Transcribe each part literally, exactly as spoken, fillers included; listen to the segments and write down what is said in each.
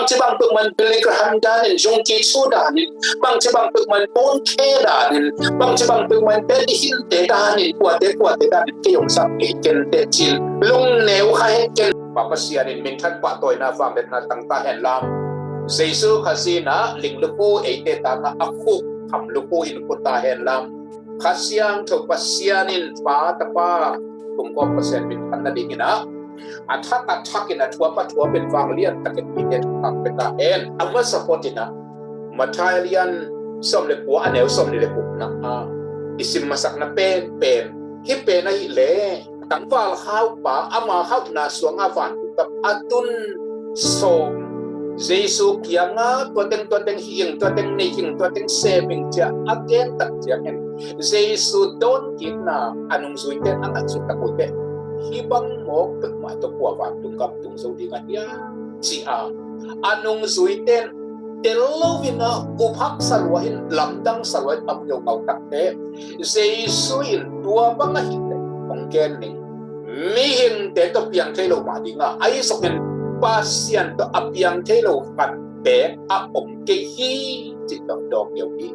Bangci bang peuhmah in Billy Graham danin, Yonggi Cho danin, bangci bang peuhmah in Bawngte danin, bangci bang peuhmah in Benny Hinn te danin, kuate kuate danin kei hong zat ngei ken teh ci-in lungneu kha hen ken. Pa Pasian in minthan pahtawina vangliatna tangtak hen la, Jesu Khazih in ah ling lukhu eite tangah a khuk tham lukhu in khuta hen la, Kha Siangtho Pasian in Pa, Tapa, Kung Kawm Pasian minthan nadingin ah a thak a thakin a thuap a thuapin vanglian takin mite thuak pia ta hen. A masa pawtin ah Matthai a lian sawm le kua, a neu sawmnih le gukna ah i sim masakna penpen hih pen ahih leh tangval haupa ama hauhna suangah vantung gam a tun sawm Jesu kiangah tua teng tua teng hih ing, tua teng nei ing, tua teng sem ing ci-a a gen tak ciangin Jesu dawnkikna a nungzuite in a ngaihsut tak uh teh, hih bang mawk peuhmah tawh kua vantung gam tung zo ding a hiam ci-a a nungzuite in tel loin ah uphaksa lua in, lamdangsa lua in a mu ngaungau tak teh, Jesu in tua bang ahih leh hong gen ning, mihingte tawh piang thei lo mah ding a, ahi zongin Pasian tawh a piang thei lo khat beek a om kei hi, cih tawh dawng ngeu hi.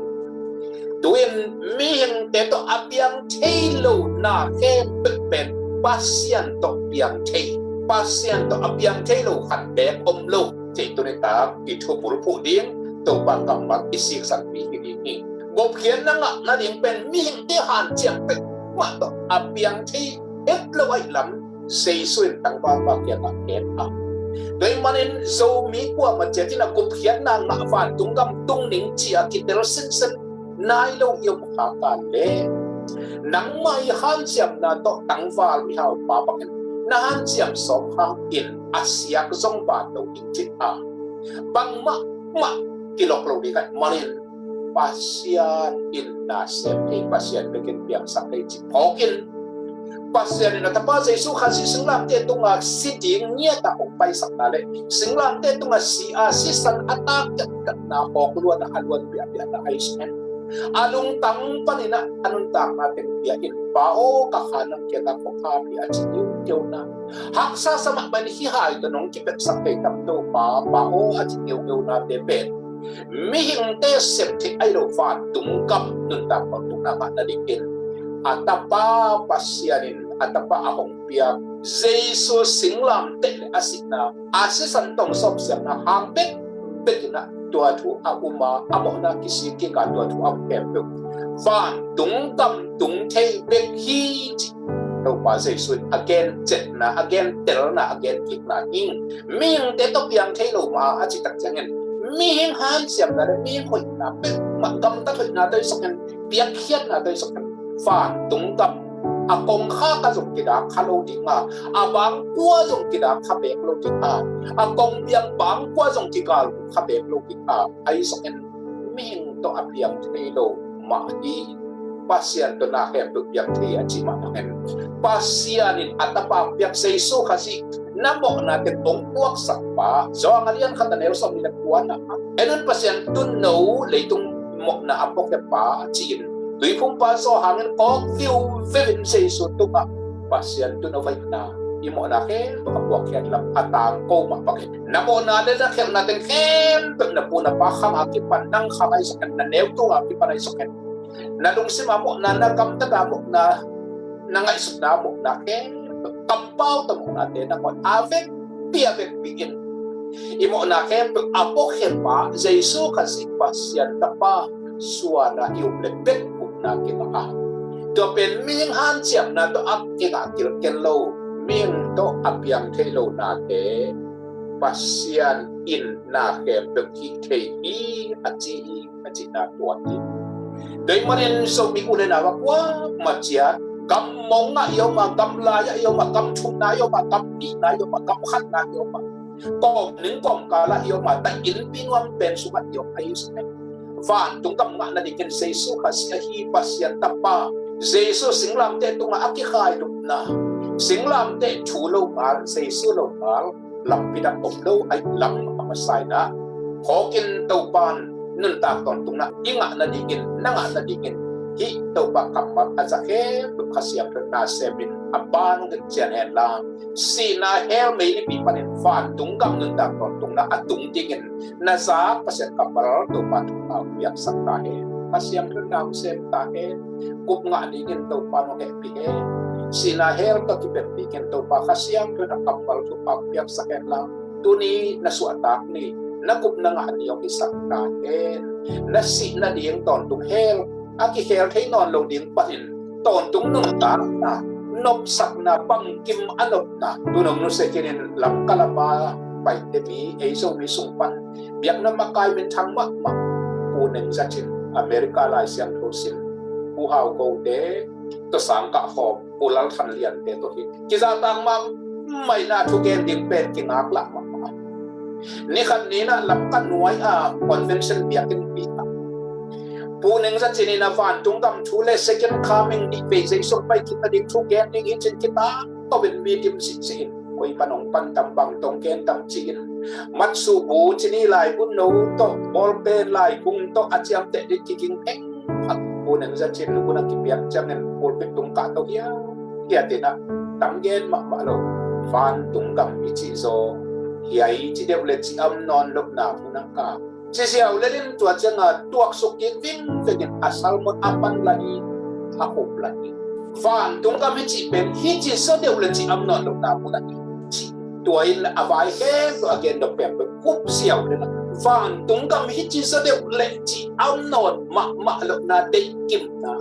Tu-in mihingte tawh a piang thei lo na khempeuh pen Pasian tawh piang thei, Pasian tawh a piang thei lo khat beek om lo, cih tuni tak i thubul phuh ding, Topa kammal i siksanpih hi ding hi. Gupkhiatna ngah nading pen mihingte hanciam peuhmah tawh a piang thei het lo ahih lam Jesu in tangvalpa kiangah gen a. Tua ahih manin Zomi kuamah ciat in a gupkhiatna ngah vantung gam tung ning ci-a kitel sinsen nai lo i om kha ka leh, nangmah i hanciamna tawh tangval mihaupa bangin na hanciam sawm hangin a siak zong ban lo ding ci-a bangmah mah kilok lo ding ahih manin Pasian in na sem thei, Pasian bekin piangsak thei cih phawkin Pasian in a Tapa Jesu Khazih singlamteh tungah si ding ngiat a hong paisakna le singlamteh tungah si a sisan a tak taktakna, hawk luan a, a luan biakbiakna ahi sungin a lungtang panin a nuntakna teng bia in, Pa aw, ka kha nang kiangah kong ap hi a ci ngiungkeuna, haksa sa mah pen hih hai tawh nong kipepsak thei tam, Topa, Pa aw, a ci ngiungeunate pen mihingte sem thei ahi lo vantung gam nuntak vantung na ngah nadingin a Tapa Pasian in a Tapa a hong piak Jesu singlamteh le a sihna, a sisan tawh sawpsiangna hang bekbek in a tua thu a um a, a mawhna kisik kik a, tua thu a um khempeuh vantung gam tung thei bek hi, ci Topa Jesu in a gen cetna, a gen telna, a gen kikna hi. Mihingte tawh piang thei lo mah a cih tak ciangin mihing hanciamna le mihing hoihna peuhmah, gamtat hoihna tawh i sawk hen, piakkhiatna tawh i sawk hen, vantung gam a kongkhak a zong kidak kha lo ding a, a bangkua zong kidak kha beek lo ding a, a kongbiang bangkua zong kigal kha beek lo ding a, ahi sawk hen mihing tawh a piang thei lo mah hi. Pasian tawh na khempeuh piang thei a cih mah bangin Pasian in a Tapa piak Jesu Khazih na mawhna teng hong puaksak pa, Johan a lian khat a neu sawmnih le kua na, en un, Pasian tun no, leitung mawhna a puakhiat pa, ci-in tuiphumpa zaw hangin kawk viuveu in Jesu tungah Pasian tun no, vai na, i mawhna khempeuh a puakhiat lam a tangko mah bangin na mawhna le na khelhna teng khempeuh na pu na pa khang a kipan, nang khang ahi sawk hen, na neu tung a kipan ahi sawk hen, na lungsim a mawhna, na gamtat a mawhna, na ngaihsutna a mawhna khempeuh, kampau tawh mawhnate nangawn a vekpi a vekpi in i mawhna khempeuh a puakhiat pa Jesu Khazih Pasian Tapa suan a i um le bek upna kingah a, tua pen mihing hanciamna tawh a kingah kilkel lo, mihing tawh a piang thei lo nate Pasian in na khempeuh hih thei hi, a ci hi, a cihna tua hi. Tua ahih manin Zomi u le nau a kuamah ciat, gam mong ah i om a, gam lai ah i om a, gam thumna i om a, gam nihna i om a, gam khatna i om a, kawm ning kawmkal ah i om a, ta innpi nuam pen sungah i om ahi sungah, vantung gam ngah nadingin Jesu Khazih ahi Pasian Tapa, Jesu singlamteh tungah a kikhailupna, singlamteh thu longal, Jesu longal lampi dang om lo ahih lam a masa in ah, phawkin Topa in nuntak tawntungna i ngah nadingin, na ngah nadingin hih Topa kammal a za khempeuh Kha Siangtho in na semin, a ban hong cian hen la, sihna hell meilipi panin vantung gam nuntak tawntungna a tung dingin na zak Pasian kammal Topa thupha hong piaksak ta hen. Kha Siangtho in na hong sem ta hen. Kup ngah dingin Topa hong hehpih hen. Sihna hell tawh kibeng dingin Topa Kha Siangtho in a kammal thupha hong piaksak hen la, tuni na suahtak ni, na kup na ngah ni hong hisak ta hen. Na sih nading tawntung hell a kikhel thei nawn lo ding panin tawntung nuntakna, nopsakna, bangkim a nopna, tu nong nusia khin in Lamka lama paite mi, ei Zomi sung pan biakna makai minthang mahmah Pu Neng Za Cin, America Lai Siangtho sim, Pu Hau Ko te tawh sang kah khawm, Pu Lal Than Lian te tawh hi kizahtak mahmah in a thugen ding pen kingaklah mahmah. Ni khat ni in a Lamka nuai a convention biakinn pi a Pu Neng Za Cin in a vantung gam thu le second coming, nih vei Jesu pai kik nading thu gen ding hi ci-in kitak to in mi dim sihsih in, koi pan hong pan tam, bang tawh hong gen tam ci-in, matsu bu, cini, laibu no tawh, bawlpen, laikung tawh a ciamteh ding kiging pheng phak. Pu Neng Za Cin lubun a kipiak ciangin pulpit tung kah to hiau hiat in a, tang gen mahmah lo. Vantung gam i cih zaw hiai ci deuh le ci am nawn lohna mun ah ka ci ziau lel in, tua ciang a tuaksuk kik vingveng in a sermon a pan lah hi, a hup lah hi. Vantung gam i cih pen hici zaw deuh le ci am nawn lohna mun ah hi, ci. Tua in a vai khempeuh a gen dok peuhpeuh hup ziau lel a, vantung gam hici zaw deuh le ci am nawn mahmah lohna, deihkimna,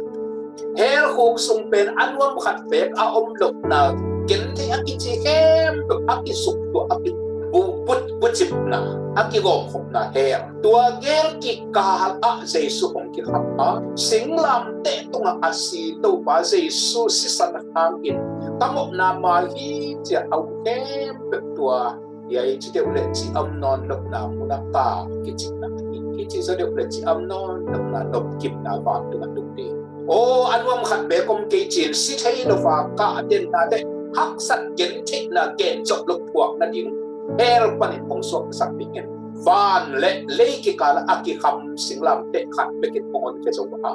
hell khuk sung pen a nuam khat beek a om lohna, gentheih a kici khempeuh a kisuktuah, a ki bu, bu, bucipna, a kigawmkhopna hell. Tua gel kikal ah Jesu hong kikham a, singlamteh tungah a si Topa Jesu sisan hangin ka mawhna mai hi ci-a a ut khempeuh tua hiai ci deuh le ci am nawn lohna mun ah ka kicihna hi. Hici zaw deuh le ci am nawn lohna, nopkimna vantung a tung ding. Aw, a nuam khat beek om kei ci-in si thei lo a, ka a denna le haksat, gentheihna, gen zawh loh thuak nading hell panin hong suaksak dingin van le lei kikal ah a kikham singlamteh khat bekin hong honkhia zo a,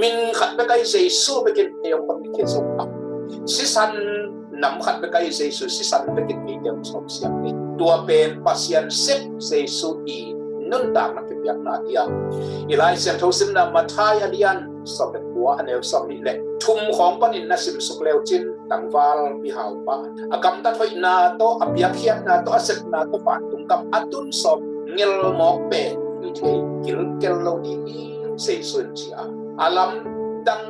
min khat bek ahi Jesu bekin ei hong honkhia zo a, sisan nam khat bek ahi Jesu sisan bekin eite hong sawmsiam hi. Tua pen Pasian sep Jesu i nuntakna kipiakna hi a, i Lai Siangtho simna Matthai a lian sawm le kua, a neu sawmnih le thum khawng panin na simsuk le uh cin, tangval mihau pa, a gamtat hoihna tawh, a piakkhiatna tawh, a sepna tawh vantung gam a tun sawm ngel mawk pen hi thei kilkel lo ding hi, Jesu in ci a. A lamdang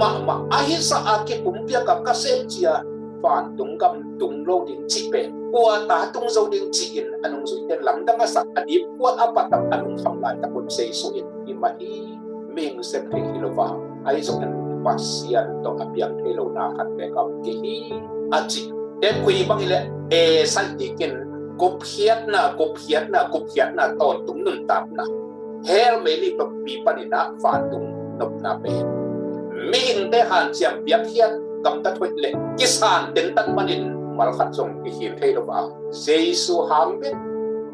mahmah, ahi zah a kipumpiak a ka sem ci a, vantung gam tung lo ding cih pen kua ta tung zo ding ci-in a nungzuite in lamdang a sak, a dipkuat a patap a lungkham laitak un Jesu in, hi mah hi, mihing sep thei hi lo a, ahi zongin Pasian tawh a piang thei lo na khat bek a om kei hi, a ci. Tepkui bang hi leh, e, saih dikin gupkhiatna, gupkhiatna, gupkhiatna, tawntung nuntakna, hell meilipi panin a vantung nopna pen mihingte hanciam, piakkhiat, gamtat hoih le kisan tentan manin malkhat zong kikhil thei lo a, Jesu hang bek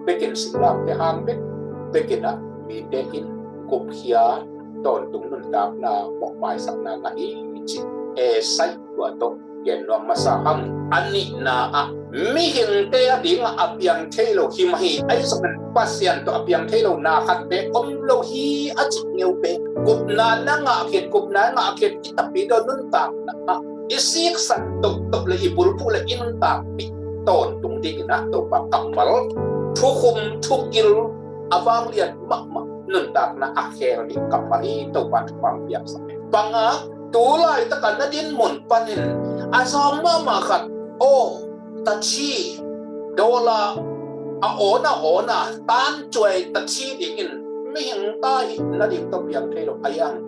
bekin, singlamteh hang bek bekin a mite in gupkhia, tawntung nuntakna, mawhmaisakna ngah hi, cih e, saih tua tawh gen nuam masa hang. A nihna ah mihingte a dingah a piang thei lo hi mah hi, ahi zongin Pasian tawh a piang thei lo na khat bek om lo hi, a cih ngeu pen gupna na ngah khit, gupna ngah khit i tapidaw nuntakna ah i siksan tohtoh le i bulphuh le i nuntakpih tawntung dingin a Topa kammal thukhum thugil a vanglian mahmah nuntakna a khel ding kammal hi. Topa thupha piaksak. Panga, tu laitak a na dinmun panin a zawng mahmah khat, aw, tachi, dollar a awn a awn a tancuai tachi dingin mihing ta hi nading tawh piang thei lo a, hiang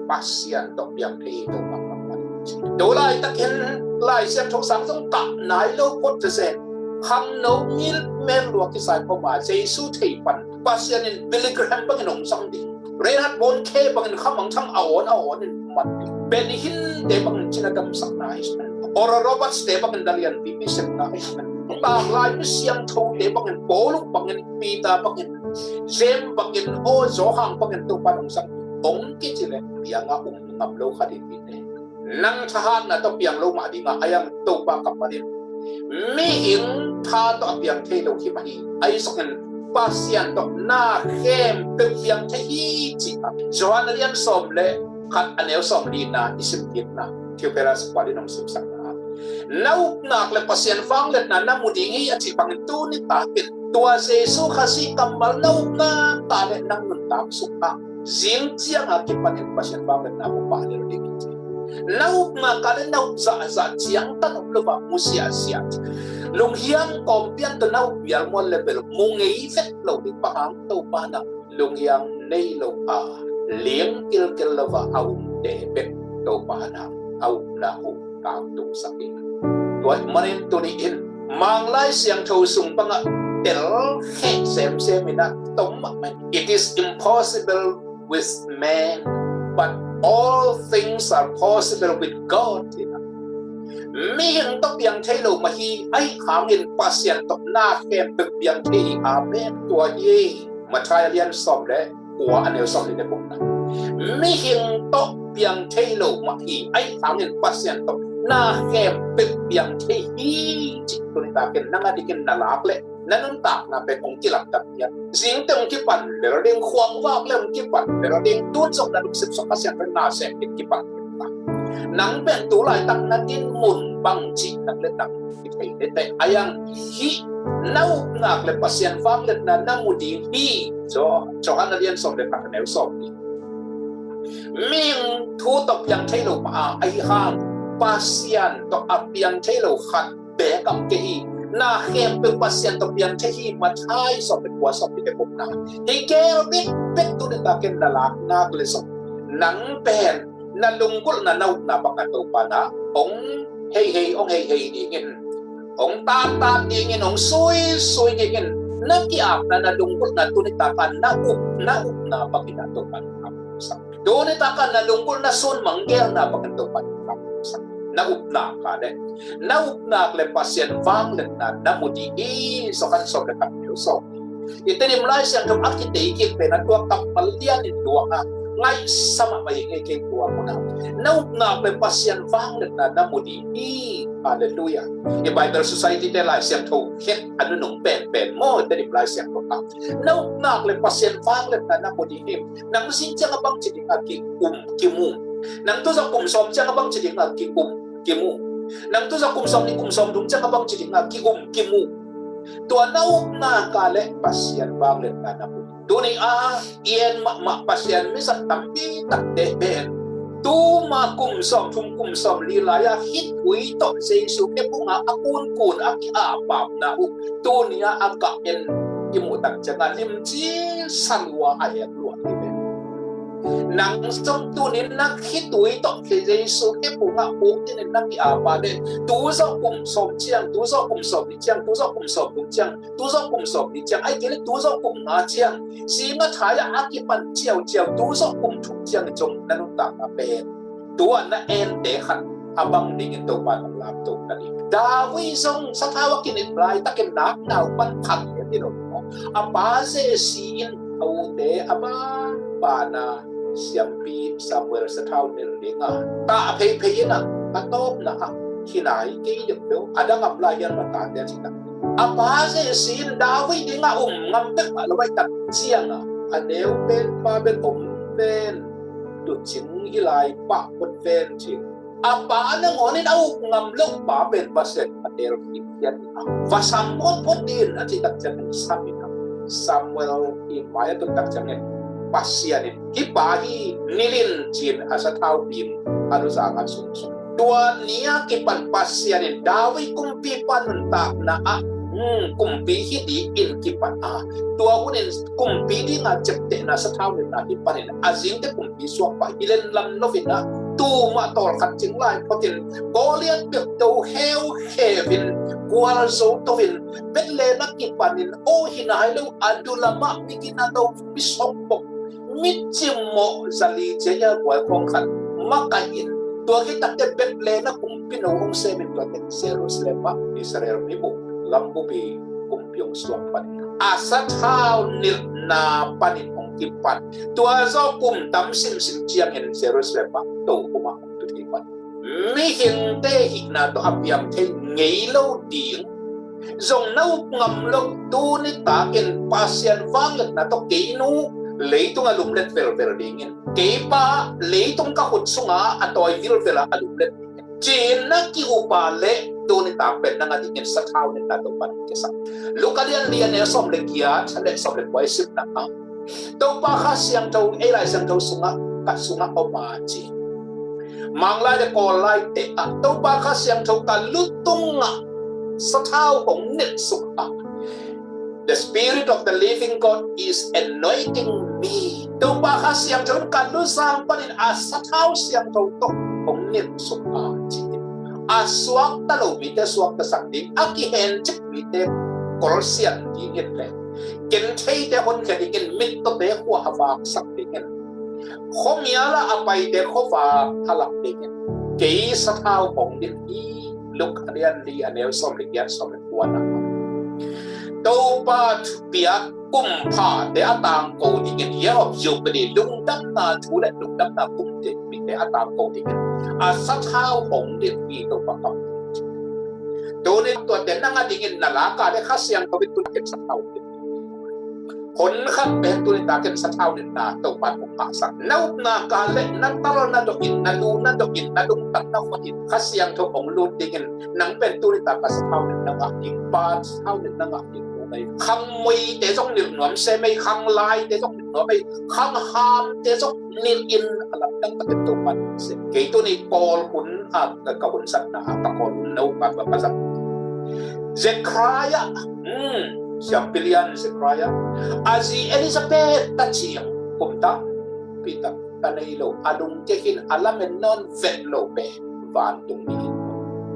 Pasian tawh piang thei hi. Topa kammal hi. Tu laitakin Lai Siangtho sang zong kah nai lo phot zezen. Khangno mil mel lua kisai poma Jesu thei pan Pasian in Billy Graham bangin hong zang ding, Reinhard Bonnke bangin khamangthang a awn a awn in man ding, Benny Hinn te bangin cina damsakna hi sung, Oral Roberts te bangin dalian pipi sepna hi sung, tanglai mi siangthote bangin, Paul bangin, Peter bangin, James bangin, aw, Johan bangin Topa hong zang ding, hong kici le piang a um ngam lo kha ding hi te. Nang thahatna tawh piang lo mah ding a, a iang Topa kammal in mihing tha tawh a piang thei lo hi mah hi. Ahi zongin Pasian tawh na khempeuh piang thei hi ci a, Johan a lian sawm le khat a neu sawm lina i sim kikna, Theophilus Paul in hong simsakna, na upna le Pasian vangliatna na mu ding hi a cih bangin tuni takin tua Jesu Khazih kammal na upna le nang nuntak sungah zing cianga kipanin Pasian vangliatna mu pah lel ding hi ci. Na upna ka le na up zahzah ciangtan om lo a mu siahsiah ci. Lunghiang kawmpian tawh na up mialmual le bel mu ngei vet lo ding bang hang Topa na lunghiang nei lo a ling kilkel lo a a umte bek Topa na a upna uh tangtungsak hi. Tua ahih manin tuni in Manglai Siangtho sung bangah tel kheh semsem in a tom mahmah in, "It is impossible with man, but all things are possible with God," ci-in a, mihing tawh piang thei lo mah hi, ahih hangin Pasian tawh na khempeuh piang thei hi. Amen. Tua hi Matthai a lian sawm le kua a neu sawm li le gukna, mihing tawh piang thei lo mah hi, ahih hangin Pasian tawh na khempeuh piang thei hi ci. Tuni takin nang a dikin na lak le na nuntakna pen hong kilamdang hi a, zingte hong kipan lel ding, khuavak le hong kipan lel ding, tun zong na lungsim sung Pasian pen na sem ding kipan lel ding. Nang pen tu laitak na dinmun bangci nang le nang kithei le teh a iang hih na upna le Pasian vangliatna na mu ding hi. Johan a lian sawm le khat a neu sawm li. Mihing thu tawh piang thei lo mah a, ahih hang Pasian tawh a piang thei lo khat bek a om kei hi. Na khempeuh Pasian tawh piang thei hi. Matthai sawm le kua sawm li le gukna. Hih gel bikbek tuni takin na lak nak le zong nang pen na lunggulhna na upna bangah Topa na hong heihei, hong heihei dingin, hong tantan dingin, hong suisui dingin na ki-apna, na lunggulhna tuni takin na up, na upna bangin a Topa na tuni takin na lunggulhna sun manggelna bangin Topa na upna ka le na upna le Pasian vangliatna na mu ding hi. Johan sawm le khat a neu sawm. I Tedim Lai Siangtho a kitei kik pen a tua kammal lianin luang a, ngaihsa mahmah hi ngei kei tua mun a. Na upna le Pasian vangliatna na mu ding hi. Halleluiah. I Bible Society te Lai Siangtho khet a nunung penpen maw, i Tedim Lai Siangtho a, na upna le Pasian vangliatna na mu ding hi. Nang zing ciang a bangci ding a ki-um kimu? Nang tuzawh kum sawm ciang a bangci ding a ki-um kimu? Nang tuzawh kum sawm nih, kum sawm thum ciang a bangci ding a ki-um kimu? Tua na upna ka le Pasian vangliatna na mu. Tuni a i en mahmah Pasian mizat tampi takte pen tuma kum sawm thum, kum sawm li lai a khitui tawh Jesu khe bungah a kunkun a ki-apapna uh tuni a a gah en i muh tak ciangin limci salua a ek luat hi ve. Nang zong tunin na khitui tawh Jesu khe bungah huk dingin na ki-apa le, tu zawh kum sawm ciang, tu zawh kum sawm nih ciang, tu zawh kum sawm thum ciang, tu zawh kum sawm nih ciang, ahih kei le tu zawh kum nga ciang, zinga thai-ah a kipan ciauciau tu zawh kum thum ciang in zong na nuntakna pen tua na ente khat a bang dingin Topa nong lamto na hi. David zong sathau a kinit laitakin nakna uh pan phang hi a ti lo maw? A pa Jesse in a ute a banbana siampi Samuel sathau nilh ding a, tah pheiphei in a, a tawpna ah, hi nai kei deuhdeuh, a dang am lai hian ma tate a cihna. A pa Jesse in David dingah um ngam bek mah lo, a tak ciangah a neu pen pa pen om ven, tucing hi lai pah phot ven cih. A pa nangawnin a uk ngam lo pa pen Pasian a teel kik hian a, va sam photphot in a cih tak ciangin sam in a, Samuel i mai a tun tak ciangin Pasian in, "Hih pa hi nilh in," ci-in a sathau pin a luzang a sumsum. Tua ni a kipan Pasian in David kumpipa nuntakna ah, hmm, kumpi hi dingin kipan a, tua hunin kumpi dinga ciaptehna sathau nilhna hi panin a zingte kumpi suak pah hi lenlam lo in a, tumah tawlkhat cing lai photin Goliath peuh to heuheu in, gualzo to in, Bethlehem a kipanin aw hi nai lo, a dulamah mi gina lo, mi sawm bok, mi cimawh zali cia guai khawng khat makaih in, tua khit takteh Bethlehem a kumpino hong semin tuate Jerusalem ah Israel mi bup lambupi kumpi hong suak panin a sathau nilhna panin hong kipan. Tua zawh kum tam simsim ciangin Jerusalem ah to kumah hong tu thei pan. Mihingte hihna tawh a piang thei ngei lo ding zong na up ngam lo. Tuni takin Pasian vangliatna tawh kei nu leitung a lumlet velvel dingin, kei pa leitung ka khut sunga a tawi vilvel a a lumlet dingin ci-in na ki-up a leh, tuni tak pen nang a dingin sathau nitna Topan kisa. Luka lian li a neu sawm le giat le sawm le kua i simna ah, Topa Kha Siangtho ei Lai Siangtho sungah, ka sungah om a ci. Manglai le Kawllai te ah Topa Kha Siangtho ka lu tungah sathau hong nilh suk a, "The Spirit of the living God is anointing me." Topa Kha Siangtho in ka lu sang panin a sathau siangtho tawh hong nilh suk a ci. A suakta lo mite suaktasak ding, a kihencip mite kolsian dingin le gentheite honkhia dingin, mittawte khua a vaksak dingin, khuamiala a paite khuavak a lak dingin kei sathau hong nilh hi. Luka lian li a neu sawm le giat, sawm le kuana. Topa thupiak kumphate a tangko dingin, Year of Jubilee, lungdamna thu le lungdamna kum teng mite a tangko dingin a sathau hong nilh hi Topa kam. Tuni tuate nang a dingin na laka le Kha Siangtho in tuni takin sathau nilh. Hun khat pen tuni takin sathau nilhna Topa hong ngahsak. Na upna ka le na talna dawhin, na luna dawhin, na lungtang na honin Kha Siangtho hong lut dingin nang pen tuni tak a sathau nilhna ngah ding, Pa sathau nilhna ngah ding. Khang muite zong nilh nuam se mei, khang laite zong nilh nuam mei, khang hamte zong nilh in a lamdang takin Topa se. Kei tuni Kawl hun a ka hun satna a ka Kawl hun no ka ka zat. Zechariah, hmm, siampilian Zechariah, a zi Elizabeth ta ciang kum tampi tak ta nei lo, a lungkia khin, a lamen nawn vet lo pen vantung mi in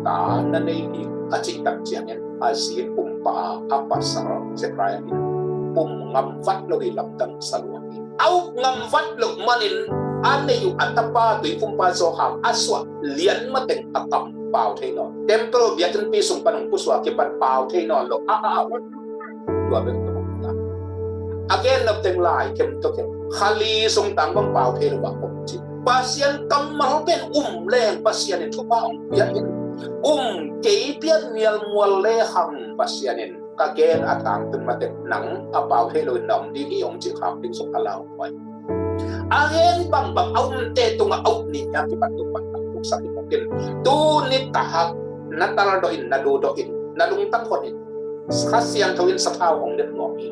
ta na nei ding a cih tak ciangin a zi in pumpa a, a pasal Zechariah in pum ngam vat lo hi, lamdang sa lua hi. A up ngam vat loh manin a nei uh a tapa tuipumpa Johan a suah lian mateng a kam pau thei nawn. Temple biakinnpi sung pan hong pusuak kipan pau thei nawn lo. A, a, a, tua bek tawh hong ta. A gen nop teng lai kem tawh kem. Kha li sung tang bang pau thei lo bah om ci. Pasian kammal pen um leng Pasian in thupha hong pia in, um kei pian mial mual le hang Pasian in ka gen a tangtung mateng nang a pau thei lo in na om ding hi hong ci khak ding suk a lau pai. A gen bangbang a umte tungah a up ni a kipan tung pan tang tung sak in hong kin. Tuni tak na tal dawhin, na lu dawhin, na lungtang honin Kha Siangtho in sathau hong nilh nuam hi.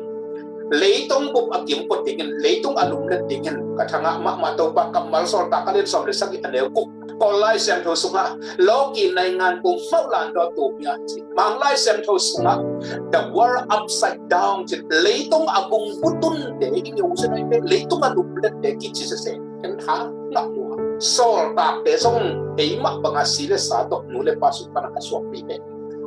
Leitung bup a kimput dingin, leitung a lumlet dingin ka thangah mahmah Topa kammal Sawltak a lian sawm le sagih a neu guk, Kawl Lai Siangtho sungah lawki naingan pum mauh landaw tumia ci. Manglai Siangtho sungah the world upside down ci. Leitung a bung butunte i ngiu zen ai pe, leitung a lumlette kici sese. Ken tha ngah lua. Sawltakte zong eimah banga si le sa tawh nu le pa sung pana a suakpite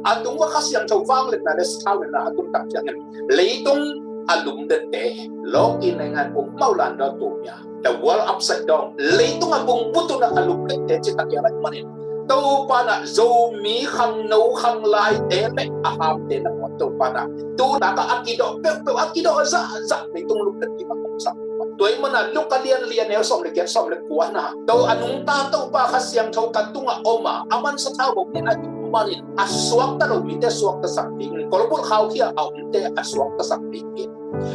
a tung va Kha Siangtho vangliatna le sathau liatna a tun tak ciangin leitung a lumlette, lawki naingan pum mauh landaw tumia, the world upside down, leitung a bung butuna a lumlette ci tak ia lai manin Topa na Zomi khangno khanglaite le a hamte na muan Topa na tu taka a kidawh peuhpeuh, a kidawh zahzah leitung lumlet i bang sak. Tua i mana Luka lian li a neu sawm le giat, sawm le kua na, to a nungta Topa Kha Siangtho ka tungah om a, a man sathau bawk ni na i manin a suakta lo mite suaktasak ding, kolbulh khaukhia a omte a suaktasak ding in,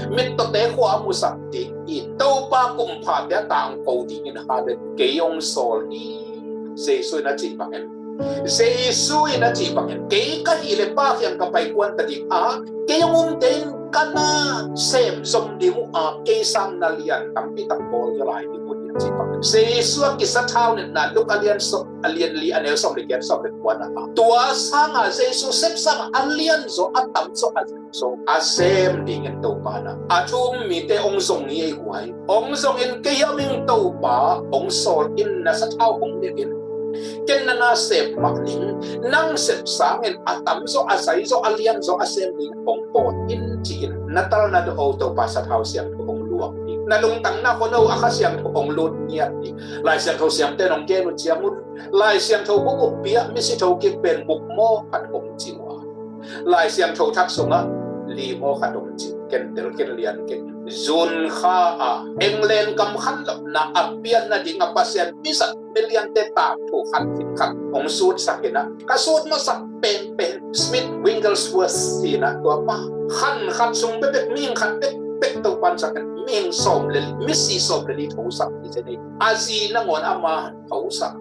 mittawte khua a musak ding in, Topa kumphate a tangko dingin hale kei hong sawl hi. Jesu in a cih bangin, Jesu in a cih bangin, kei ka hih le Pa kiang ka pai kuan ta ding a, kei hong umte in ka na sem zom ding uh a, kei sang na lian tampi tak bawl zaw lai ding uh hi a cih bangin, Jesu a kisa thau nitna Luka lian sawm, a lian li a neu sawm le giat, sawm le kua na a, tua sanga Jesu sep sanga a lian zaw, a tam zaw, a zang zaw a sem dingin Topa na a thu um mite hong zong hi ei guai. Hong zongin kei hiam ing Topa, hong sawl in, na sathau hong nilh in, ken na na sem mah ning, nang sep sangin a tam zaw, a zai zaw, a lian zaw a sem ding hong bawl in ci-in na tal na dawh o Topa sathau siangtho hong luang ding. Na lungtang na hon o a Kha Siangtho hong lut ngiat ding. Lai Siangtho siamte nong gen uh ciang un, Lai Siangtho buk uppi ah misi thokik pen buk maw khat hong ci uh a, Lai Siangtho thak sungah li maw khat hong ci. Kentel ken lian kei. June kha a England gam khanlawhna a pianna ding a Pasian mizat miliante tangthu khat khit khat hong sutsak in ah, ka sut masak penpen Smith Wigglesworth ci-in ah, tua pa khan khat sung bekbek, mihing khat bekbek Topa'n zang in, mihing sawm le li, misi sawm le li thosak hi ci ni. A zi nangawn ama thosak,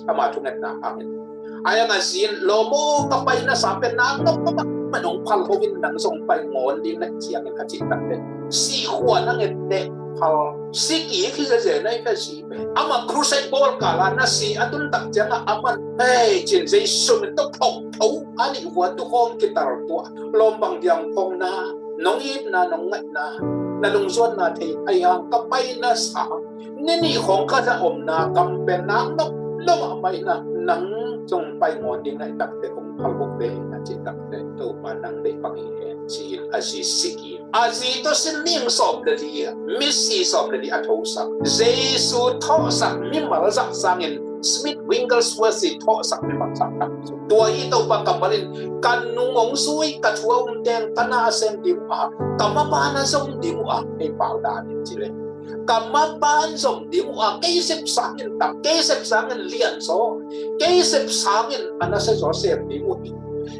ama thungetna hangin. Ai ang a zi in, lawm aw, ka paina sa pen nang nop mah, man hong phal ho in, nang zong pai ngawn ding na hi, ci-in a cih tak pen, si khua na nget teh phal, si kik hi zezen ahi ve, zi pen. Amah crusade bawl kal a na si a tun tak ciangah aman, hei, ci-in Jesu min tawh phawk tho, a nih hua tu khawng kitar tuah, lawm, bang diang phawkna, nong itna, nong ngaihna, na lungzuanna thei ahi hang, ka paina sa ni nih khawng ka za omna gam pen nang nop lo mah, paina, nang zong pai ngawn ding na hi tak teh hong phal buk ve, na cih tak teh, Topa, nang deih bang hi hen, ci-in a zi si kik. A zi tawh sin mihing sawm le li, misi sawm le li a thosak. Jesu thawhsak mimal zah sangin Smith Wigglesworth i thawhsak mimal zah tak. Tua hi Topa kammal in, ka nung hong zui, ka thu a umte in ka na a sem ding uh a, ka maban a zom ding uh a, ei pau dan in ci leh, ka maban zom ding uh a, kei sep sangin tam, kei sep sangin lian zaw, kei sep sangin a nasia zaw sem ding uh hi.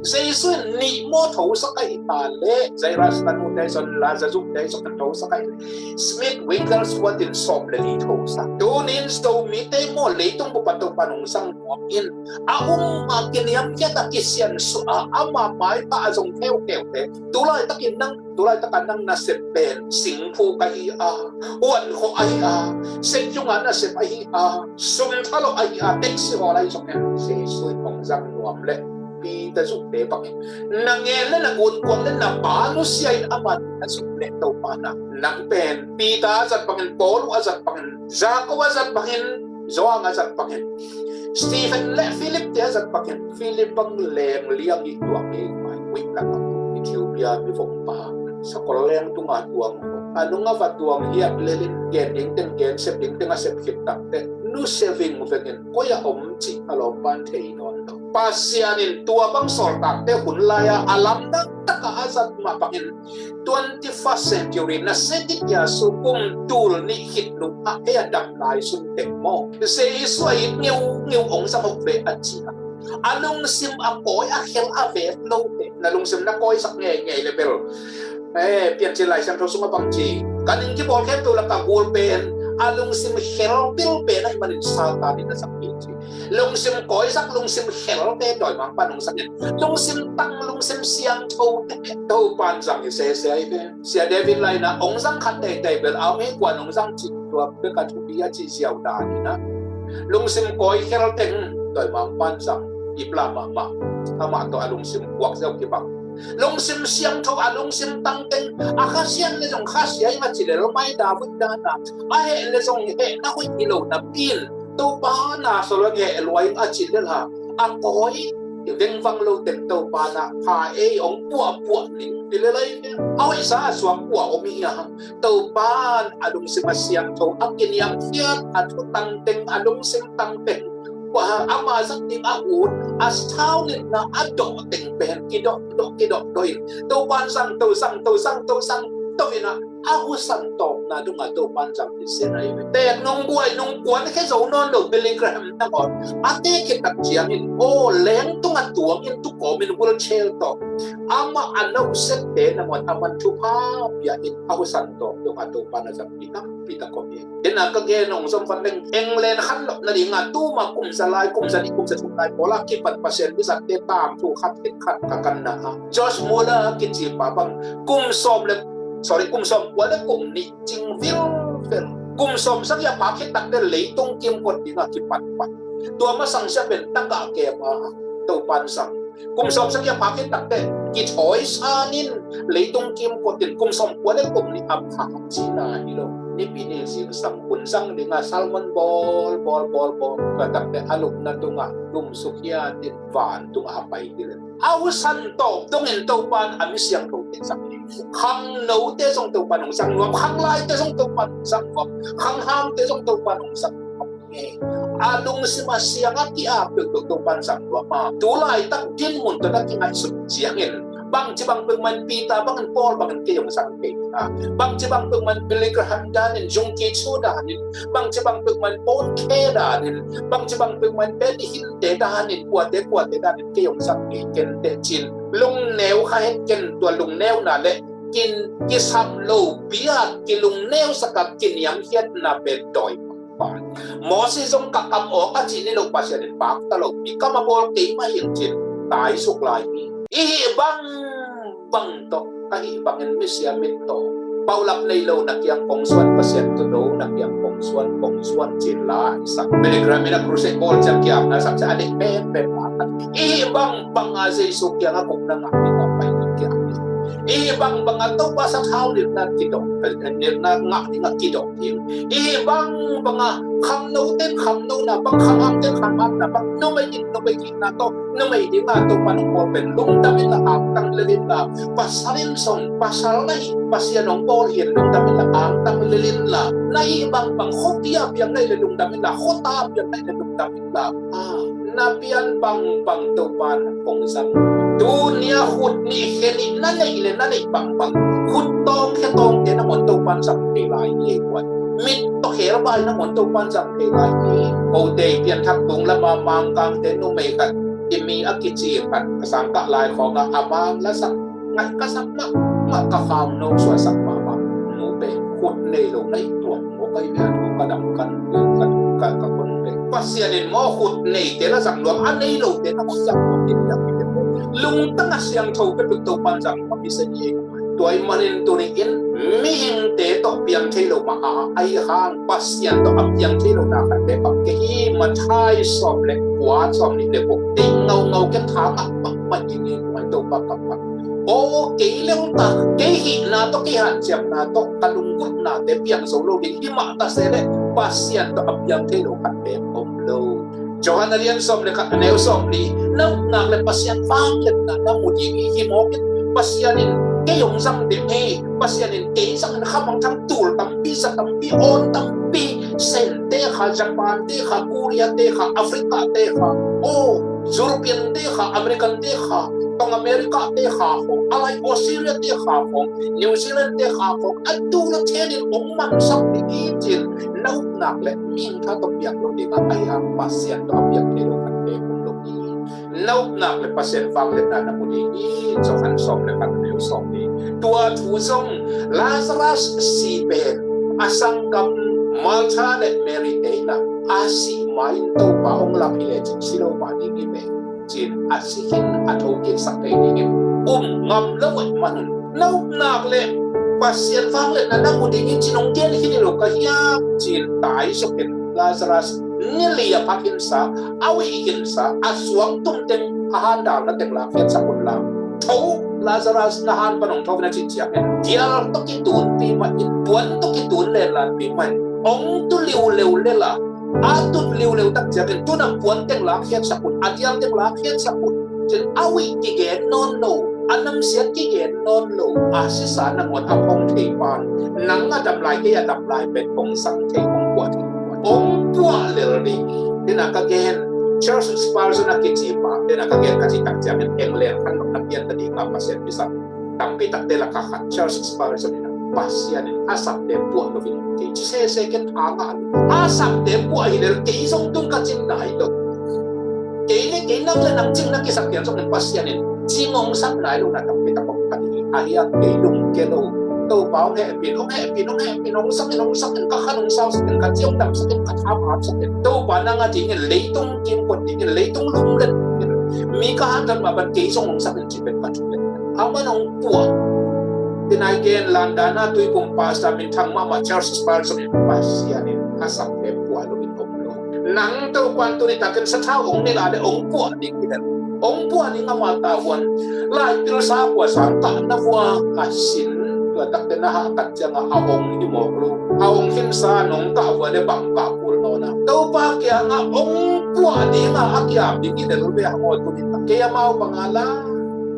Jesu in nih maw thosak ahi ta leh, Jairus tanute zong, Lazarus te zong thosak ahi leh, Smith Wigglesworth in sawm le li thosak. Tunin Zomite maw, leitung bup ah Topa nong zang nuam in, a um a kiniamkhiat a kisiansuah a, ama maipha a zong kheukheu te, tu laitakin nang, tu laitakin nang nasep pen singphuk ahi a, huankhawh ahi a, sep zung a nasep ahi a, sum thalawh ahi a, taxi hawl ahi zong in, Jesu in hong zang nuam leh, Peter zukte bangin, na ngen le na gunkuang le na pa nusia in ama na zuk leh, Topa, na, nang pen Peter a zat bangin, Paul a zat bangin, Jacob a zat bangin, Johan a zat bangin, Stephen le Philip te a zat bangin, Philip bang leng liang i tuang ei mai, wik lak a Ethiopia mi vompa, sakol leng tungah tuang, a nung a va tuang hiat lelin, gen ding teng gen, sep ding teng a sep khit tak teh, nusia vingveng in, koi ah om cih a lawmpa in thei nawn lo. Pasian in tua bang sawltakte hun lai-a a lamdang takah a zat mah bangin, twenty-first century, nasia ding Jesu kum tul nih khit lum ah ei a dam lai sun teng maw, Jesu a it ngeungeu hong zang hok ve a ci a, a lungsim a kawi a khel a vet lo teh. Na lungsim na kawisak ngeingei le bel, eh, Piancil Lai Siangtho sungah bang ci, ka ning kibawl khempeuh lak a gul pen a lungsim khel bil pen ahih manin Satan in a zang hi ci. Lungsim kawisak, lungsim khelte dawimangpa'n hong zang in, lungsim tang, lungsim siangthote Topa'n zang hi sese ahi ve. Sia David lai-in ah hong zang khat teitei bel a om hi, kua'n hong zang cih tua bek a thupi a cih ziau dan in ah, lungsim kawi khel teng dawimangpa'n zang, iplah mahmah, amah tawh a lungsim kuak ziau kibang. Lungsim siangtho a lungsim tang teng, a khasiat le zong khasia ing a ci lel mai, David dan a, a heh le zong heh na hoih hi lo napi'n, Topa na solo heh lua ing a ci lel a, a kawi vengvang lo teng Topa na pha ei hong puahpuah ning ti lel ahi ve. A hoihsa a suak kua om hi a, Topa'n a lungsim a siangtho, a kiniamkhiat, a thutang teng, a lungsim tang teng, kua ama zat ding a ut, a sau nitna a dawh teng pen kidawh dawh kidawh dawh in, Topa'n zang to, zang to, zang to, zang to in ah, a husan tawpna dongah Topa'n zang hi sese ahi ve. Teek nung buai nung kuan khe zo nawn lo Billy Graham nangawn a teek khit tak ciangin, aw, lengtung a tuang in, tukawm in wheelchair tawh, amah a nausette nangawn aman thupha pia in, a husan tawp dongah Topa'n a zang hi tampi tak om hi. Inn ah ka gen hong zom van leng, England khanlawhna dingah tuma kum za lai, kum za nih, kum za thum lai pawl a kipan Pasian mizatte tangthu khat khit khat ka kanna ah, George Muller kici pa bang kum sawm le, sorry, kum sawm kua le kum nih cing vilvel, kum sawm sagih a pha khit tak teh leitung kimkot dingah kipan pan. Tua masang sia pen tagah kem a Topa'n zang. Kum sawm sagih a pha khit tak teh kithawi san in, leitung kimkot in, kum sawm kua le kum nih a pha cihna hi lo. Nipi ni zingsang hun zang dingah sermon bawl bawl bawl bawl, tua tak teh a lupna tungah lum sukhiat in vantungah a pai hi leh, a husan tawp dongin Topa'n a mi siangthote zang hi. Khangnote zong Topa'n hong zang nuam, khanglaite zong Topa'n hong zang nuam, khanghamte zong Topa'n hong zang nuam. A lungsim a siang a ki-ap peuhpeuh Topa'n zang nuam a, tu laitak dinmun tawh na kingaihsun ciangin, Bangci bang peuhmah in Peter bangin, Paul bangin kei hong zang kei hi a. Bangci bang peuhmah in Billy Graham danin, Yonggi Cho danin, bangci bang peuhmah in Paul Kay danin, bangci bang peuhmah in Benny Hinn te danin, kuate kuate danin kei hong zang kei, ken teh ci-in lungneu kha hen. Ken tua lungneuna le kin kisam lo bia kilungneu sak a kiniamkhiatna pen dawi pah. Moses zong ka kam awk a ci ni lo, Pasian in pakta lo, i kam a bawl kei mah hi ing ci-in taisuk lai hi. I hih bang bang tawh, ka hih bangin misia mit tawh, paulap nei lo na kiang kong suan, Pasian thu do na kiang kong suan, kong suan ci-in la i sak. Billy Graham in a crusade bawl ciang kiamna sak ciang a deih penpen mah khat. I hih bang bang a Jesu kiang a gupna ngah ding a pai ding kiam ding. I hih bang bang a Topa sathau nilhna kidong, nilhna ngah ding a kidong ding. I hih bang bang a khamno ten khamnona bang, khamham ten khamhamna bang, numei in numei kikna tawh numei ding a Topa nong bawl pen lungdam inla angtang lel inla, pasal in zong pasal na hih Pasian hong bawl hi-in lungdam inla angtang lel inla, na hih bang bang khuapi a piang na hih leh lungdam inla, khuata a piang na hih leh lungdam inla, a, na pian bang bang Topa in hong zang. Tuni a khut nih khe nih na neih leh na neih bang bang, khut tawng khe tawngte nangawn Topa in zang thei lai hi. Kuan mit tawh khelbai nangawn Topa in zang thei lai hi. Kote i pianthak tung lama Mangkangte numei khat, i mi a kici khat, a sangkah lai khawngah a mang lasak, ngat ka sak mahmah, ka kham no suaksak mahmah. Nu pen khut nei lo na hih tuak maw, ka hih ve a thu ka dam kan, ka, ka, ka kon ve. Pasian in maw khut neite la zang nuam, a nei lote na maw zang nuam in, zang in. Lungtang a siangtho peuhpeuh Topa in zang nuam hi se hi. Tua ahih manin tuni in mihingte tawh piang thei lo mah a, ahih hang Pasian tawh a piang thei lo na khat bek a om kei hi. Matthai sawm le kua, sawm nih le guk, deih ngaungau, ken tha mahmah, mahmah ing hi, Topa kammal. Aw, kei lel ta, kei hihna tawh, kei hanciamna tawh ka lunggulhnate piang zo lo ding hi mah ta se leh Pasian tawh a piang thei lo khat bek om lo. Johan a lian sawm le khat, a neu sawmli, na upna le Pasian vangliatna na mu ding hi. Hih mawk in Pasian in kei hong zang ding hi. Pasian in kei zangin khamangthang tul tampi, za tampi, awn tampi, Sente kha, Japante kha, Koreate kha, Africate kha, aw, Europeante kha, Americante kha, Tong Americate kha khawng, a lai Australiate kha khawng, New Zealandte kha khawng, a tul a thenin hong mansak ding hi ci-in na upna le mihing tha tawh piak lo ding a, ahih hang Pasian tawh a piak thei lo khat bek om lo hi. Na upna le Pasian vangliatna na mu ding hi. Johan sawm le khat, a neu sawmli. Tua thu zong Lazarus si pen a sanggam Martha le Mary te in a, a sih ma-in Topa hong lap hi lecin si lo mah ding hi ve, ci-in a si khin a thokiksak thei dingin um ngam lo ahih manun, na upna le Pasian vangliatna na mu dingin ci-in hong gen khin hi lo ka hiam, ci-in taisuk in Lazarus ni li a phakhin sa, a uih khin sa, a suang tum teng, a handalna teng lakhiatsak un la. Tho, Lazarus, na han pan hong tho in, a cih ciangin dial tawh kitunpi mah in, puan tawh kitun lenlanpi mah in, hong tu liuleu lel a, a tut liuleu tak ciangin tu-in a puan teng lakhiatsak un, a dial teng lakhiatsak un, ci-in a uih kigen nawn lo, a namsiat kigen nawn lo, a sisa nangawn a phong thei pan, nang a dam lai, kei a dam lai pen hong zang thei, hong puah thei. Hong puah lel ding hi. Dena ka gen, Charles Spurgeon a kici pa, dena ka gen ka cih tak ciangin England khan na pian ta ding a Pasian kisam tampi takte lakah khat, Charles Spurgeon in a, Pasian in a sapte puah lo in om kei ci sese, ken tha ngah lo. A sapte puah hi lel, kei zong tung ka cing nai lo. Kei le kei, nang le nang cing na kisak pian zongin Pasian in cing hong sak nai lo na tampi tak om kha ding hi. Ahih hang kei lungkia lo. Topa hong hehpih in, hong hehpih in, hong hehpih in, hong sak in, hong sak in, ka khan hong sausak in, ka ci hong damsak in, ka tha hong hapsak in. Topa nang a dingin leitung kimkot dingin, leitung lumlet dingin, mi ka hanthawn mah bangin kei zong hong sak in ci pen ka thu le. Aman hong puah. Dena i gen London a tuikum pastor minthang mahmah Charles Spurgeon in, Pasian in a sapte puah lo in om lo. Nang Topa in tuni takin sathau hong nilh a leh hong puah ding hi lel. Hong puah ding, ama tavuan. Laipil sa vua, sangkah na vua a sin, tua takte na hahkat ciangah a hong hi mawk lo. A hong khinsa nong kah vua leh bang kah kul nawn a. Topa kiangah hong puah dingah a kiam ding hi lel ve hang aw tuni tak. Kei amau banga la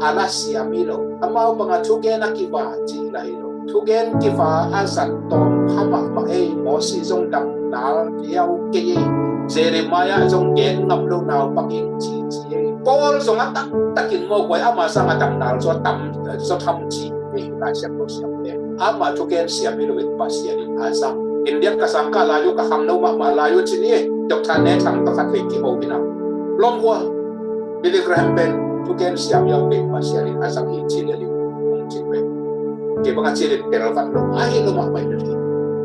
a la siam hi lo, amau banga thugen a kiva cih la hi lo. Thugen kiva a zat tawm kha mahmah ei. Moses zong dang nal hiau kei ei. Jeremiah zong gen ngam lo naupang ing ci ci ei. Paul zong a taktakin maw guai, ama sang a dang nal zaw tam, zaw tham ci. Hei, Lai Siangtho siamte, ama thugen siam hi loin Pasian in a zang. India ka sang ka lai uh, ka khangno mahmah lai uh ci ni. Doctor Ne Thang tawh khat vei kiho hi na. Lawm hua, Billy Graham pen thugen siam hi loin Pasian in a zang hi ci lel hi, hong ci pen. Kei bang a ci lel tel vat lo, a hi lo mahmah hi lel hi.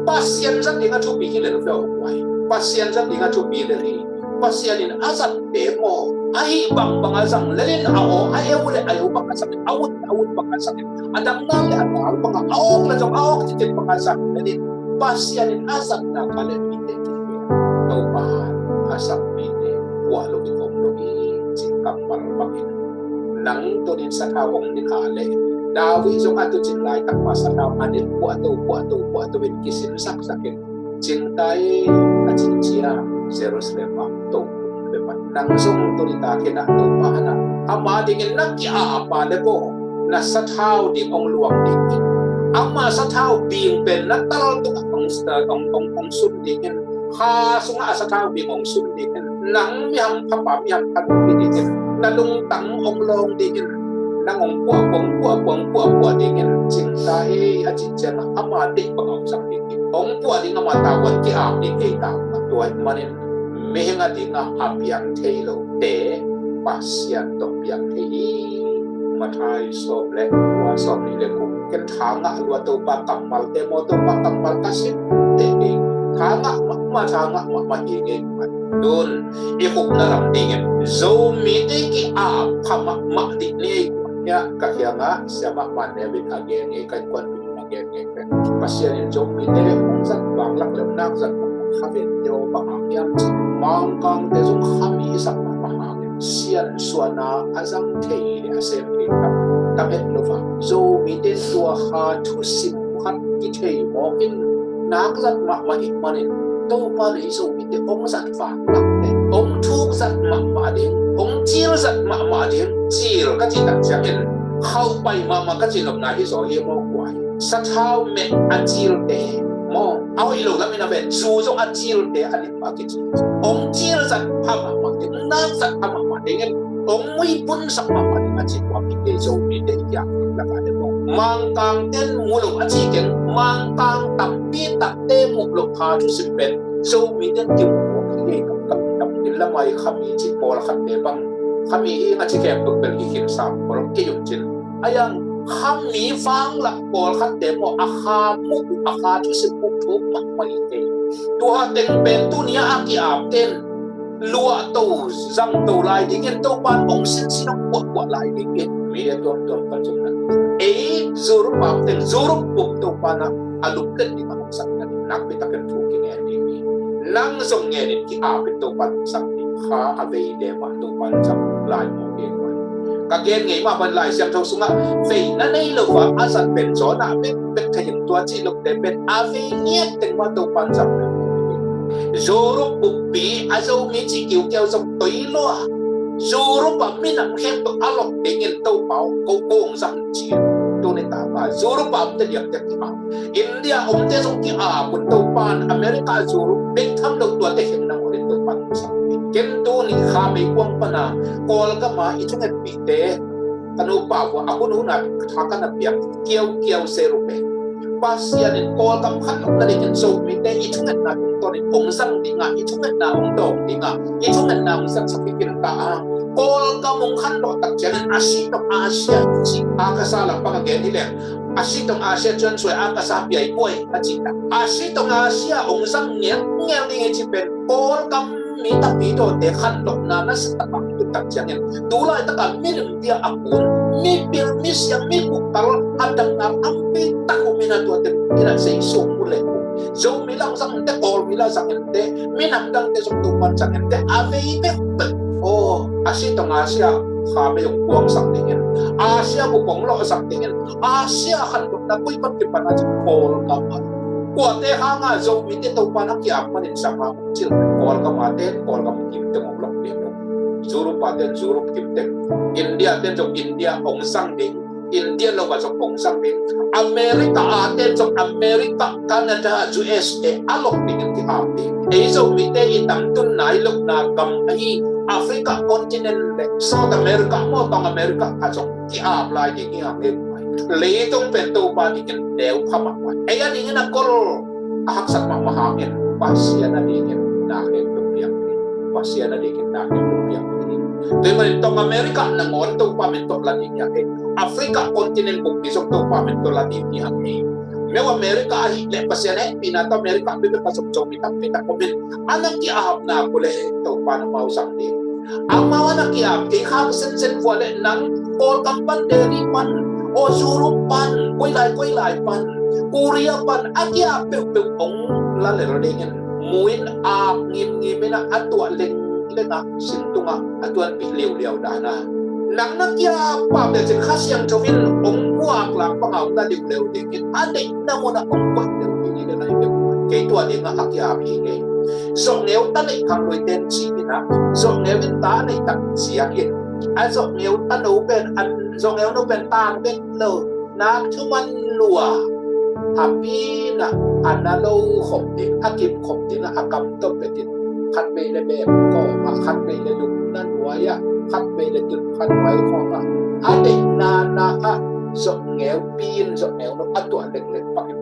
Pasian zat ding a thupi hi lel lo guai. Pasian zat ding a thupi lel hi. Pasian in a zatte maw, ahi bangbang a zang lelin, a aw a eu le a eu bang a zangin, a ut a ut bang a zangin, a dang nal le a nal bang a, a awk le zong a awk citin bang a zang lelin, Pasian in a zatna ka le mite kikhe, Topa a zat mite puah lo in om lo hi, cih kammal bangin nang tunin sathau hong nilh a leh, David zong a tucin laitak mah sathau a nilh, puahto puahto puahto in kisin saksakin, cingtai a cih ciang Jerusalem ah to kum le mat. Nang zong tuni takin ah Topa hanah ama dingin na ki-ap a le baw, na sathau ding hong luang dingin, ama sathau bing pen na tal tungah hong, hong, hong, hong sun dingin, kha sungah a sathau bing hong sun dingin, nang mi hampha pa, mi hampha nu hi dingin, na lungtang hong lawng dingin, nang hong puah, hong puah, hong puah, puah dingin, cingtai a cih ciangah ama deih bang hong zang dingin, hong puah ding ama tavuan ki-ap ding ei tavuan. Tua ahih manin mihing a dingah a piang thei lote Pasian tawh piang thei hi. Matthai sawm le kua, sawm nih le guk. Ken tha ngah lua Topa kammalte maw, Topa kammal ka sim teh hi. Tha ngah mahmah, tha ngah mahmah hi ngei. Tun i hupna lam dingin Zomite ki-ap pha mahmah dih ni ei. Hiah ka kiangah siamah man David a gen ngei, ka innkuanpih a gen ngei pen, Pasian in Zomite hong zat vanglak le nak zat kha ven teo bang a hiam cih, Mangkangte zong khami i sak mahmah hangin, siansuahna a zang thei le a sem thei tam, tam het lo va. Zomite tua kha thusim khat kithei mawk in, nak zat mahmah ih manin, Topa le i Zomite hong zat vanglak le hong thuk zat mahmah ding, hong cil zat mahmah ding, cil ka cih tak ciangin khauh pai mahmah ka cih nopna hi zaw hi maw guai. Sathau meh a cilte maw, a hoih lo lamin a ven, zu zong a cilte a lim a kici. Hong cil zat pha mahmah ding, nak zat pha mahmah dingin, hong muibunsak mahmah ding a ci tua mite Zomite i kiang lak a deuh maw. Mangkangten mu lo a ci keng, Mangkang tampi takte muh loh kha thusim pen Zomiten kimu mawk hi ei. Kam kam kam in lamai khami ci pawlkhatte bang, khami hi nga ci khempeuh bel i khin sam pawl kei un cin. A yang khami vanglak pawlkhatte maw, a kha muh uh, a kha thusim uh thuk mahmah hi ei. Tua teng pen tuni a ki-apten luahto zangto lai dingin, Topan hong sinsin hong puahpuah lai dingin, mi a tuamtuam pan zong na. Ei Europe a teng, Europe bup Topan a lunglet ding a hong sak na ding, nakpi takin thu kingen ding hi. Nang zong ngenin ki-apin Topan hong sak ding, kha a vei le mah Topan zang lai mawk hi. Ka gen ngei mah bang Lai Siangtho sungah veina nei lo va a zat pen Jonah bek bek thei in, tua cih lote pen a vei ngiat teng mah Topan zang lo. Europe buppi a Zomi cih kiukiau zong toi lua. Europe a minam khempeuh a lok dingin Topa aw, ko kong zang ci. Tuni tapa Europe a omte diakdiak ki-ap. India omte zong ki-ap un, Topan America, Europe bek tham lo tuate khen nang olin Topan zang. Ken tuni kha meikuang pana Kawlgama i thungetpihte ka nupa vua a hun huna tha ka na piak kiaukiau se rupe. Pasian in Kawlgam khanlawhna dingin Zomite i thungetna tungtawnin hong zang dinga, i thungetna hong dawng dinga, i thungetna hong zatsak hi khin ta a. Kawlgam hong khanlawh tak ciangin a si tawh Asia i ci, a ka sa lam bang a gen hi leng, a si tawh Asia cuan suai a ka sa piai buai a ci ta. A si tawh Asia hong zang ngelngel ding i ci pen Kawlgam mi tampi tawte khanlawhna na sa tak a tuk tak ciangin, tu laitaka milim bia a kun, mipil, misiam, mikuktal, a dang nal ampi tak uh mina tuate mina Jesu mu le uh. Zomi la zang inte, Kawlmi la zang inte, minam dangte zong Topan zang inte, a vei pekpek. Aw, a si tawh Asia kha mei hong kuangsak dingin, Asia bu kong lawhsak dingin, Asia khanlawhna koi pan kipan a ci Kawlgam a. Kuate hanga Zomite Topan a ki-ap manin zang a cil, Kawlgam a ten Kawlgam kimteng hong lok ding lo. Europe a ten Europe kimteng. India ten zong India hong zang ding. India lo a zong hong zang ding. America a ten zong America, Canada, U S A a lok dingin ki-ap ding. Ei Zomite i tamtun nai lohna gam ahi Africa continent le South America maw, Tong America ah zong ki-ap lai ding hi hang e. Leitung pen Topa dingin neu pha mahmah. Ei a dingin a kol a haksak mahmah hangin Pasian a dingin na khempeuh piang hi. Pasian a dingin na khempeuh piang hi. Tua ahih manin Tong America nangawn Topa min tawh la ding hi hang e. Africa continent bukpi zong Topa min tawh la ding hi hang e. Meuh America ahih leh Pasian hehpihna tawh America peuhpeuh ah zong Zomi tampi tak om in, a na ki-apna uh leh Topa in amau zang ding. Amau a na ki-ap kei khak sensen uh leh nang Kawlgam pan, Delhi pan, aw Europe pan, koilai koilai pan, Korea pan, a ki-ap peuhpeuh hong la lel dingin mu in, ap ngimngim in a, a tuah lengleng a, sin tungah a tuanpih liuliau dan a. Nang na ki-ap pah lecin Kha Siangtho in hong muak lak bang a hong la liuliau dingin, a deihna munah hong koih liuliau dingin a, kei tua dingah a ki-ap hi ngei. Zawhngeu ta neih khang luite in ci in a, zawhngeu in ta neih tak ciangin a zawhngeu ta no pen, a zawhngeu no pen tang vet lo, nak thuman lua, a pi in a, a na lo khop ding, a kim khop ding a, a kam tawh pet in, khat vei le bek kawm ah, khat vei le lukna nuai ah, khat vei le tunpha nuai kawm ah, a deihna na ah zawhngeu pi in zawhngeu no a tuah lengleng bangin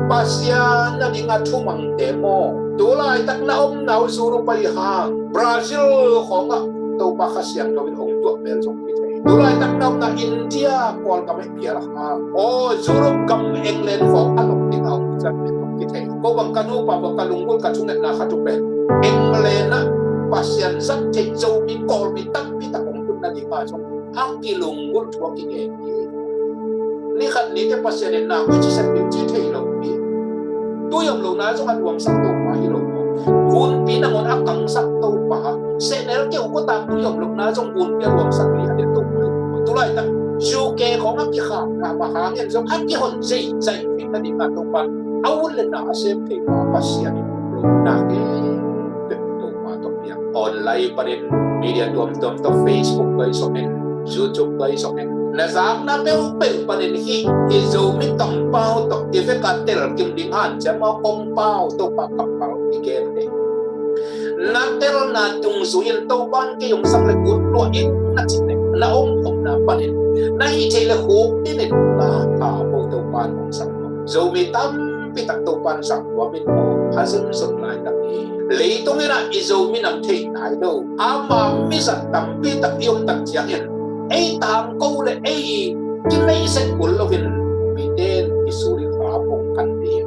Pasian a dingah thumangte maw, tu laitak na omna uh Europe ahi hang, Brazil khawngah Topa Kha Siangtho in hong tuah mel zong kithei. Tu laitak na omna India, Kawlgam ah pial a hang, aw Europe gam England khawng a lok dingah hong kican mel zong kithei. Ko bang ka nupa bang ka lunggulh ka thungetna khat uh pen England ah Pasian zat theih Zomi Kawlmi tampi tak hong tunna dingah zong a kilunggulh thu a kingen hi. Ni khat ni teh Pasian in na koi ci sek ding ci thei lo hi. Tui om lohna zong a nuamsak Topa hi lo maw? Gunpi nangawn a kangsak Topa, sehnel keu kawtak tui om lohna zong gunpi a nuamsak hi a, ding Topa hi lo maw? Tu laitak U K khawng a kikhak mahmah hangin zong a kihon zeizai ding na dingah Topa a un le na a sem thei pa Pasian hi lo. Na kei Topa tawh piang online panin media tuamtuam tawh, Facebook tawh i sawm in, YouTube tawh i sawm in, na zakna peuhpeuh panin hih i Zomi kampau tawh i vek a telkim ding hanciam a kongpau Topa kampau i gen ding. Na telna dungzui in Topa in kei hong sang le kut lua in na cih leh, na om omna panin na hih theih le huk dingin na a bo Topa in hong sang. Zomi tampi tak Topa in sang tua min maw, a zunzun laitak hi. Leitung in ah i Zomi nam thei nai lo, ama mizat tampi tak i om tak ciangin ei tangko le ei kineihset kul loin mite in i suri khap hong kan ding,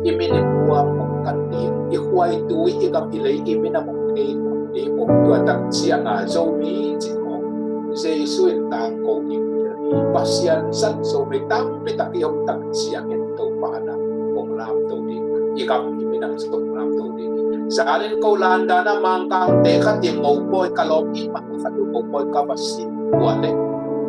i minit buam hong kan ding, i khuaitui, i gam i lei, i minam hong thei ding, hong tua tak cianga Zomi cih hong Jesu in tangko ding hi. Pasian zat Zomi tampi tak i om tak ciangin Topa na hong lamto ding, i gam i minam zong hong lamto ding. Zanin ko London a Mangkangte khat in mopawi ka lawm i mah khat uh mopawi ka va sim buat leh,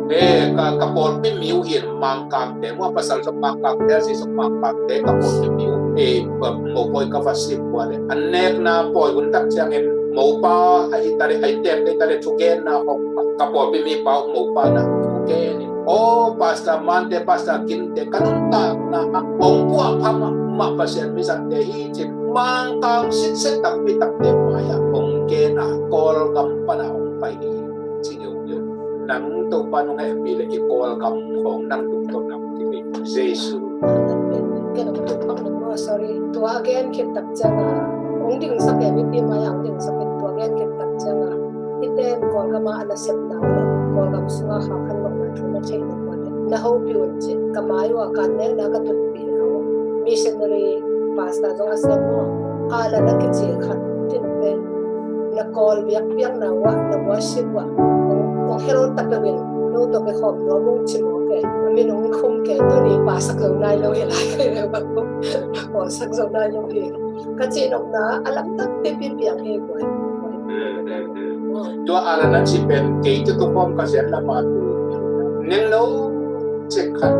e, ka, ka pawlpi mi uh in Mangkangte, mua pasal zong Mangkangte, a zi zong Mangkangte, ka pawlpi mi uh, e, mopawi ka va sim buat leh, an nekna pawi hun tak ciangin mopa ahi ta leh, ahi tem leh ta leh thugenna hong, ka pawlpi mi pa uh mopa na thugen in, aw Pastor Mante, Pastor Kinte, ka nuntakna ah hong puah pha mahmah Pasian mizat te hi cin Mangkang sitset tampi takte mai-ah hong gen a, Kawlgam pan a hong pai hi ci ngiungeu. Nang Topa nong hehpih leh i Kawlgam khawng nang tungtawn nang kipei Jesu. Ken hong tuk bang nang maw, sorry. Tua a gen khit tak cianga hong dingsak e, mipi mai-ah hong dingsak e, tua gen khit tak cianga i ten Kawlgam a a nasepna uh le Kawlgam sunga kha khan lawhna thu na theih loh uh a le na hopih un ci. Ka mai uh a kan nekna ka tutpih uh missionary pastor zong a sem maw, a la na kici khat tin pen na Kawl biakpiakna uh ah, na worship uh ah hong, hong hel ta peuh in, no tawh kikhawm nuam ung ci mawk e. A min hong khum kei, tuni pasak zo nai lo hi lai kei le bang, pawlsak zo nai lo hi. Ka cihnopna a lamdang pipi piang hi guai. Tua a la na ci pen kei tutukhawm ka ziat lam a tu nengno cek khat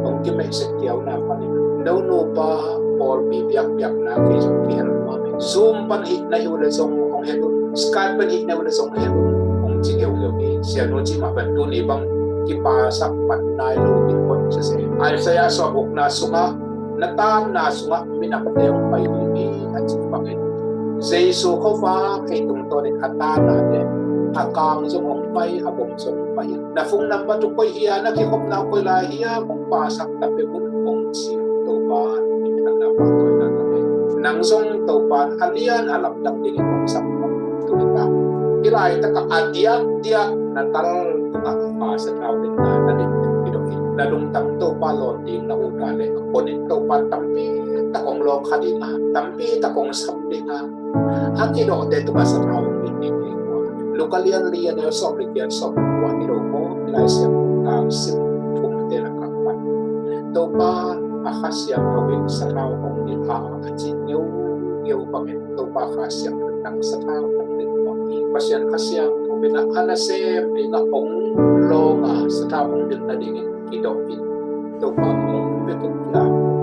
hong kimeihsek kiauna panin no nupa pawlpi biakpiakna kei zong kihel nuam hi. Zoom pan hih na hi uh le zong hong hel un, Skype pan hih na hi uh le zong hel un, hong ci ngeungeu hi. Sianu cih mah pen tuni bang kipasak pan nai lo in hon sese. Isaiah sawm gukna sungah na tanna sungah minamte hong pai ding hi a cih bangin Jesu khuavak hei tungtawnin a tanna te A kang zong hong pai, a bom zong hong pai. Na phone number tu koi hiam, na kikhopna koi lai hiam, hong pasak ta peuh un, hong ci. Topa, minthanna, pahtawina ta hen. Nang zong Topa, a lian a lamdang dingin hong sam hong tu ta. Hih laitak a diakdiak na tal tungah a sathau dingin na ding kidong hi. Na lungtang Topa lawn ding na ut a leh, a konin Topa tampi tak hong lawng kha ding a, tampi tak hong sam ding a, a kidawhte tungah sathau hong ding ding hi. Luka lian li, a neu sawm le giat, sawm le kua, i lo ko, i Lai Siangtho tang sim thumte lakah pan. Topa, a Kha Siangtho in sathau hong ding a, a ci ngeungeu bangin Topa Kha Siangtho nang sathau hong ding mawk hi. Pasian Kha Siangtho in a nasem ding a hong lawng a, sathau hong ding nadingin kidawh in. Topa, hong biakinn lam